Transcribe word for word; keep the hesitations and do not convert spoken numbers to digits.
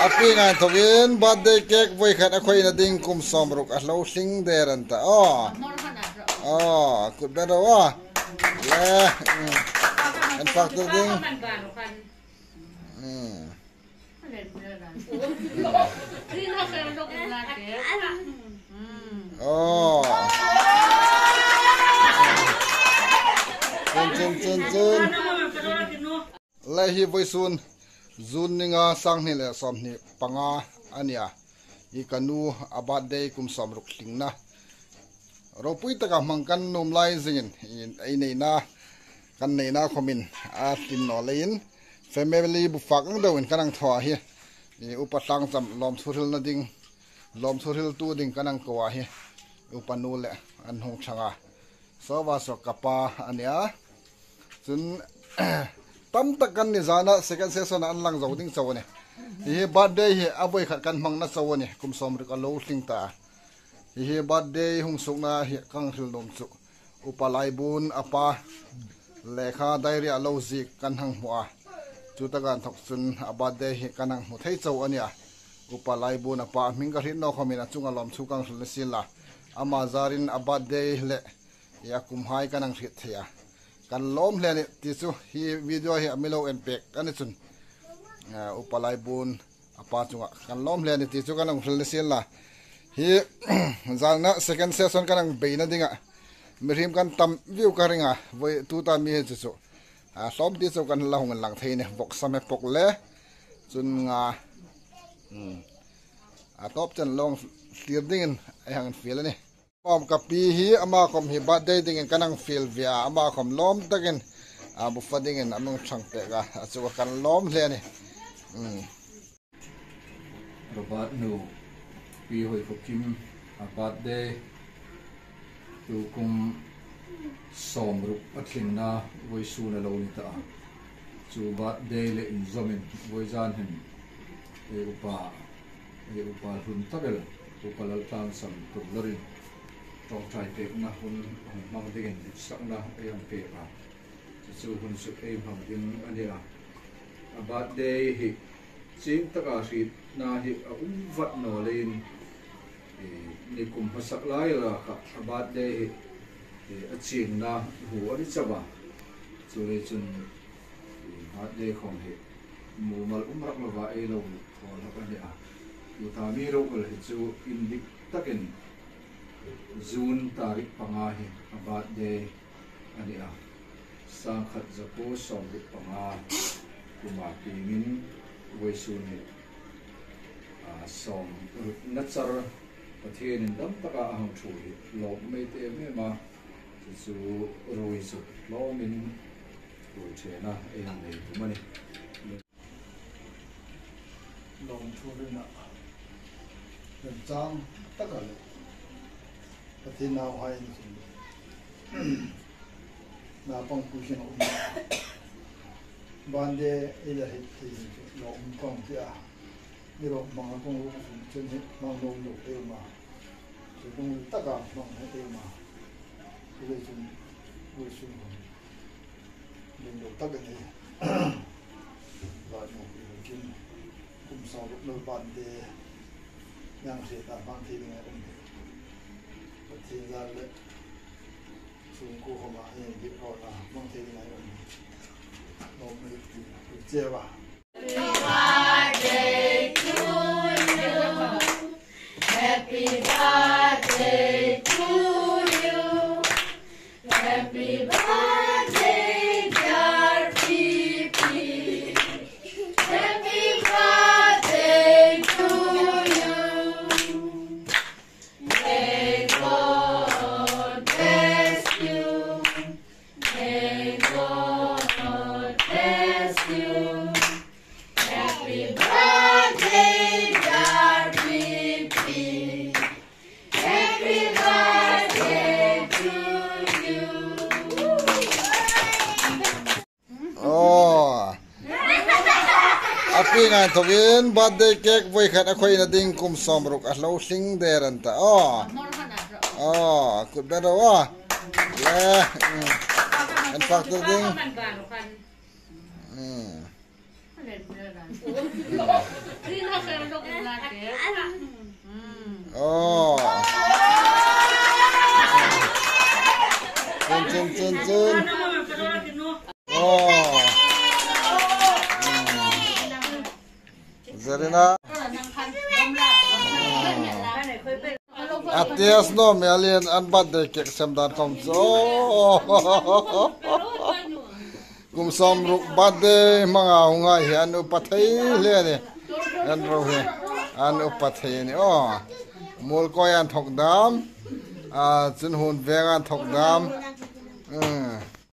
Pi ngai thokin birthday cake voi khat a khoina ding kum sawmruk a lo hling der an ta. Aw. Aw, kut ber ro aw. Le. Mm. An fak tur ding. Mm. Aw. Chun, chun, chun, chun. Le hi voisun, June ni nga, sang hni le sawmhni panga a nia. I ka nu a birthday kum sawmruk hlingna. Ropui taka hmang kan nuom lai zingin, i, ei neina, kan neina khomin a hlin naw leiin, family bufak ang deuin kan ang thaw a hi. I Upa Tlangcham lawmthu hrilna ding, lawmthu hriltu ding kan ang ko a hi. Upa nu le an hung thang a. Saw va saw ka pa a nia. Chun, tam tak kan ni zana second session an lang zo ding chau a ni. Hi hi birthday hi a voi khat kan hmangna chau a ni. Kum sawmruk a lo hling ta. Hi hi birthday hung sukna hi kan hril nuom chu Upa Laibun a pa lekha diary a lo ziek kan hang hmu a. Chu taka inthok chun a birthday hi kan hang hmu thei chau a nia. Upa Laibun a pa hming ka hriet naw khomin a chunga lawmthu kan hril ni sien la. Ama zarin a birthday le i a kumhai kan hang hriet thei a. Kan lawm hle a nih ti chu hi video hi a mi lo en pek a ni chun, eh, Upa Laibun a pa chunga kan lawm hle a nih ti chu kan hang hril ni sien la. Hi zana second session kan hang beina dinga mihriem kan tam viu ka ring a, voi tuta mi hi chu chu. A hlawm ti chu kan la hung lang thei ni, vawksa me pawk le. Chun nga, hmm, a tawp chen long thlir dingin ei hang fiel a nih. Khawm ka pi hi ama khawm hi birthday dingin kan hang fiel ve a, ama khawm lawm takin, a, bu fa dingin a mi hang thang pek a, a chu kan lawm hle a nih. Hmm. Robert nu, Pi Hoi Khawkim, a birthday, tu kum sawmruk a hlingna voisun a lo ni ta a. Chu birthday le inzawmin voizan hin ei upa, ei upa hlun tak el, Upa Laltlang Sam Tumlorin ṭawngṭai pekna hun hung hmang dingin ditsakna ei hang pek a. Chu chu hun suk ei hmang ding a nia. A birthday hi chieng taka hrietna hi a um vat naw leiin, eh, nikum hmasak lai la kha a birthday hi, eh, a chiengna hmu a ni chauh a. Chuleiin chun, eh, birthday khawm hi mumal um rak lova ei lo thaw hlak a nia. Tuta mi ro kal hi chu indik takin June tarik panga hi a birthday a ni a. Sangkhat zakuo sawmruk panga kuma tiengin voisun hi, a, sawmrukna char Pathienin dam taka a hang ṭhu hi lawmum ei ti em em a. Chu chu ruoi chu lawmin ruoi ṭhena ei hang nei tum a nih. Lawmthu hril a, remchang taka le Pathien nauhai ni chun, naupangpui hring a um a. Birthday ei la hriet thei hin chu lawmum ka hung ti a. Ni ro hmang a kong ro ka hung chun hi hmang lo lo ei um a. Chu lungril taka hmang hi ei um a. Chuleiin chun, voisun hun lunglut takin ei, Lalnu Pi Hoi Khawkim kum sawmrukna birthday nang hrietna hmang thei dingin a um hi. Pathien zar le sungkuo khawma ei indik rawna hmang thei dingin a um hi. Lawm ei ti, ei che a. Happy birthday to you. Happy birthday, dear P P. Happy birthday to you. May God bless you. May God bless you. Happy birthday, dear P P. Happy birthday to you. Aw. A pi ngai thokin birthday cake voi khat a khoina ding kum sawmruk a lo hling der an ta. Aw. Aw, kut ber ro aw. Le. Mm. An fak tur ding. Mm. Oh. Chun, chun, chun, chun. Oh. Zarina. A test naw mi a lien an birthday cake sem dan khom chu. Kum sawmruk birthday hmanga hung hai hi an upa thei hle ni. An ro hi an upa thei ni. Oh. Muolkoi an thawk dam. A chun Hun Veng an thawk dam. Hmm.